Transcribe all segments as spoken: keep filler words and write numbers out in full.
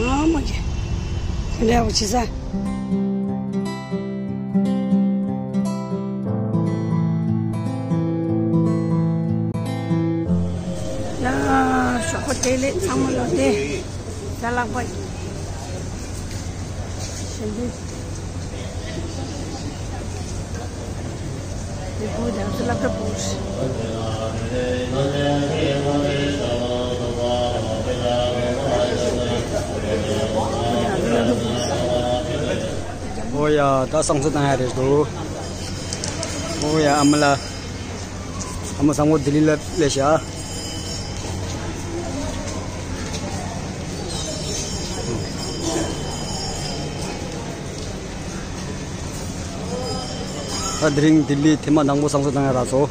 ཨ་མ་གི། དེ་འདྲ་བོ་བྱེད་ས། ཡ། ཤོག་ཁོ་དེ་ལས་ཚང་མ་ལོ་དེ། ད་ལག་པ། ཞེ་འདི། ཨོ་ཡ། ད་བསང་གསོལ་བཏང་ཡ་རེད་འདུག་ཨོ་ཡ། ཨ་མ་ལགས། ཨ་མ་བཟང་པོ་ལྡི་ལི་ལ་སླེབས་ཤག་ད་དེ་རིང་ལྡི་ལི་ཐེངས་མ་དང་པོ་བསང་གསོལ་བཏང་ཡ་རག་སོང་།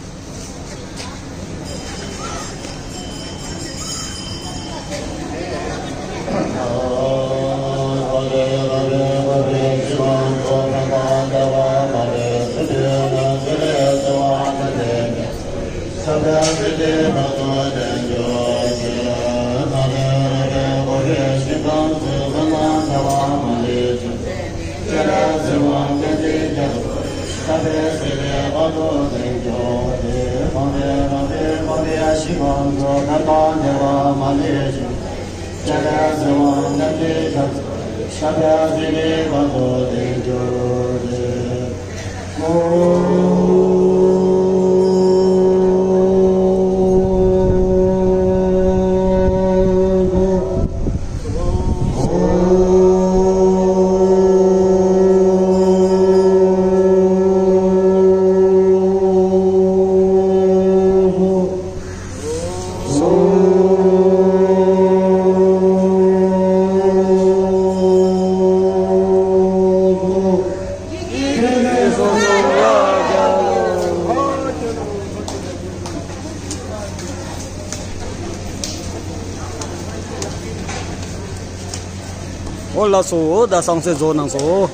ཨོ་ལགས་སོ། ད་བསང་གསོལ་རྫོགས་གནང་སོང་།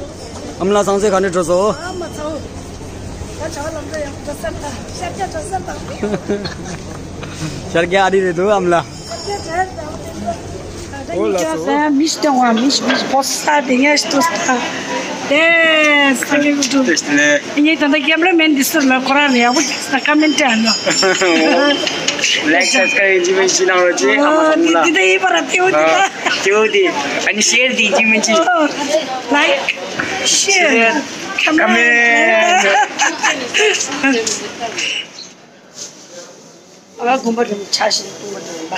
ཨ་མ་ལགས་བསང་གསོལ་ག་འདྲ་འགྲོ་སོང་། ཨ་མ་ཚོ། ད་བྱ་བ་ལམ་འགྲོ་ཡག་པོ་འགྲོ་ས་དང་ཤར་རྒྱག་འགྲོ་ས་དང་། ཤར་རྒྱག་ཨ་རི་རེད་འདུག་ཨ་མ་ལགས། ཤར་རྒྱག་འགྲོ་ས་དང་། ཨོ་ལགས་སོ། མི་སྟོང་བ་མི་མི་བོ་ས་དེ་ངས་ཏུ་ས་དེ་ས་གི་ཏུ། ངས་ད་ལྟ་ཀེམ་ར་མེན་འདི་སུ་ལ་ཁོ་རང་ལ་ཡག་པོ་ཀ་མེན་ཏྲ་ནོ། ལའིཀ་སབ་སི་ཀ་རའིབ་ཇི་མེན་ཅི་ནང་རོ་ཅི་ཨ་མ་ཨོ། ཧོང་ལ། འདི་འདི་ཡི་པ་ར་ཏེའུ་འདི་ད། ཨ་ཏེའུ་འདི། ཨ་ནི་ཤེར་འདི་ཇི་མེན་ཅི། ཨོ། ལའིཀ། ཤེར། ཀ་མེན། ཨ་དགོན་པ་རིམ་ཆ་ཞིག་གཏོང་བ་དང་ཡིན་པ།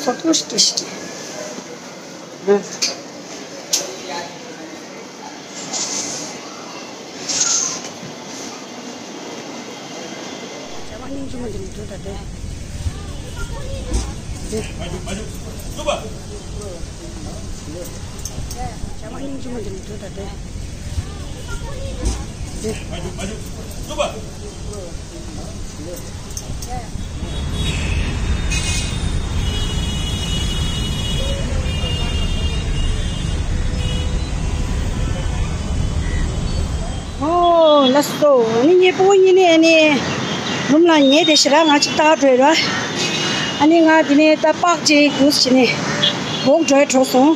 ཚོགས་གཏོང་ཞིག་སྐྱེ་ཞིག་སྐྱེ། བྱ་བ་སྙིང་རྗེ་མོ་འདི་ནས་འགྲོ་ད་དེ། བྱ་བ་སྙིང་རྗེ་མོ་འདི་ནས་འགྲོ་ད་དེ། ཨོ་ལགས་སོ། ཨ་ནི་ངའི་སྤུ་གུ་གཉིས་ནི་ཨ་ནི་རུམ་ལ་ཉལ་བསྡད་ཤག་ར། ང་ཅིག་ལྟ་ག་འགྲོ་ཡི་ར། ཨ་ནི་ང་འདི་ནས་ད་པག་ཅིག་གུ་སི་བྱས་ནས་བོག་འགྲོ་ཡ་འགྲོ་སོང་།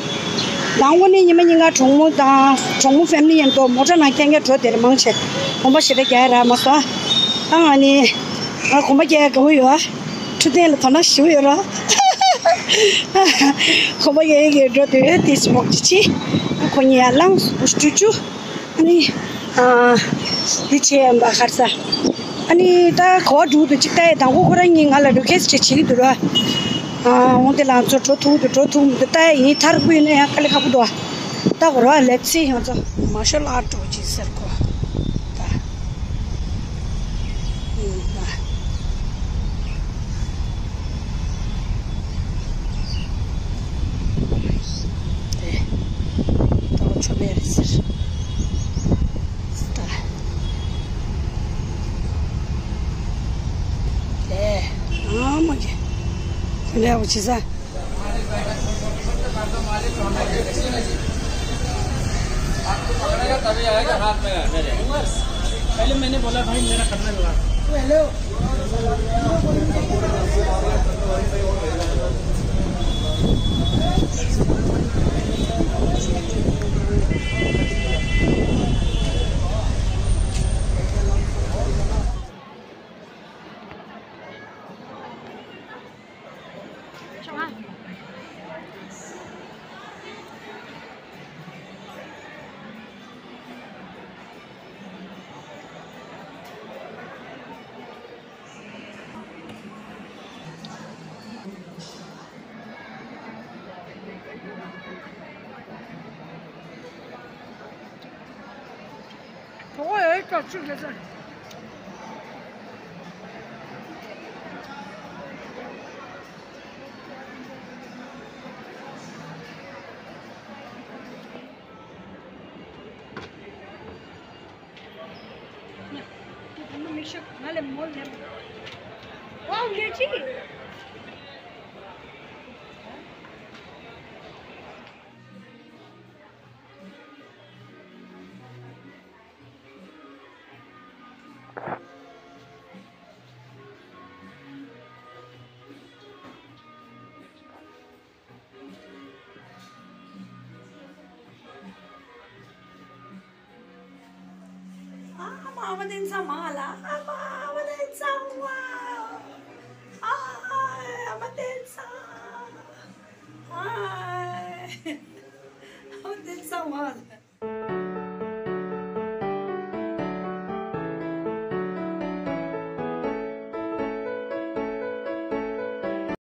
དང་པོ་ནི་ཉི་མ་གཉིས་ཀ་གྲོགས་མོ་དང་གྲོགས་མོ་ཕེ་མི་ལི་མཉམ་དུ་མོ་ཊ་ནང་ཁྱེར་མཁན་འགྲོ་དེར་མང་ཆེ་གོམ་པ་ཞེ་དྲག་རྒྱག་ཡ་རག་མ་སོང་། ཨ་ང་ནི་ང་གོམ་པ་རྒྱག་ཡ་དགའ་བོ་ཡོད་ཨ། འཕྲོད་བསྟེན་ལ་དོ་སྣང་ཞེ་པོ་ཡོད་ར། གོམ་པ་རྒྱག་ཡ་གི་འགྲོ་དེ་ཏིས་མོག་ཅི་ཆི། ཨ་ཁོ་གཉིས་ཡར་ལངས་སོ་ཅུ་ཅུ། ཨ་ནི། ཨ། འདི་བྱས་ཡིན་པ་ཁར་ས། ཨ་ནི་ད་ག་བ་འགྲོ་འདུག་ཅིག་ལྟ་ཡ། དང་པོ་ཁོ་རང་གཉིས་ང་ལ་རི་ཁེ་སི་ཅིག་བྱེད་ཀྱི་འདུག་ར། ཨ་འོང་དེ་ལ་ང་ཚོ་འགྲོ་ཐུབ་འདུག་འགྲོ་ཐུབ་འདུག་ལྟ་ཡ་ཡིན། ཐར་པོ་ཡིན་ན་ཡང་དཀའ་ལས་ཁག་པོ་འདུག་ད་གོ་ར་ལེབ་སི་ང་ཚོ་མར་ཤལ་ཨར་འགྲོ་ཅིག་ཟེར་གོ། ད། ཡིན་ད། དེ། ད་ཆོ་མེད་རེད་ཟེར། ད། དེ། ཨ་མ་གི། དེ་འདྲ་བོ་བྱེད་ས། आपको पकड़ेगा तभी आएगा हाथ में मेरे। पहले मैंने बोला भाई मेरा खतरा लगा। हेलो। གྲོགས་ཨེ་ཀ་གཅིག་ལས་ཟེར། ཨ་མ་ཨ་མ་དེང་སང་མ་ལ་ཨ་མ་ཨ་མ་དེང་སང་མ་ཨ་ཨ་མ་དེང་སང་ཨ་ཨ་མ་དེང་སང་མ་ལ།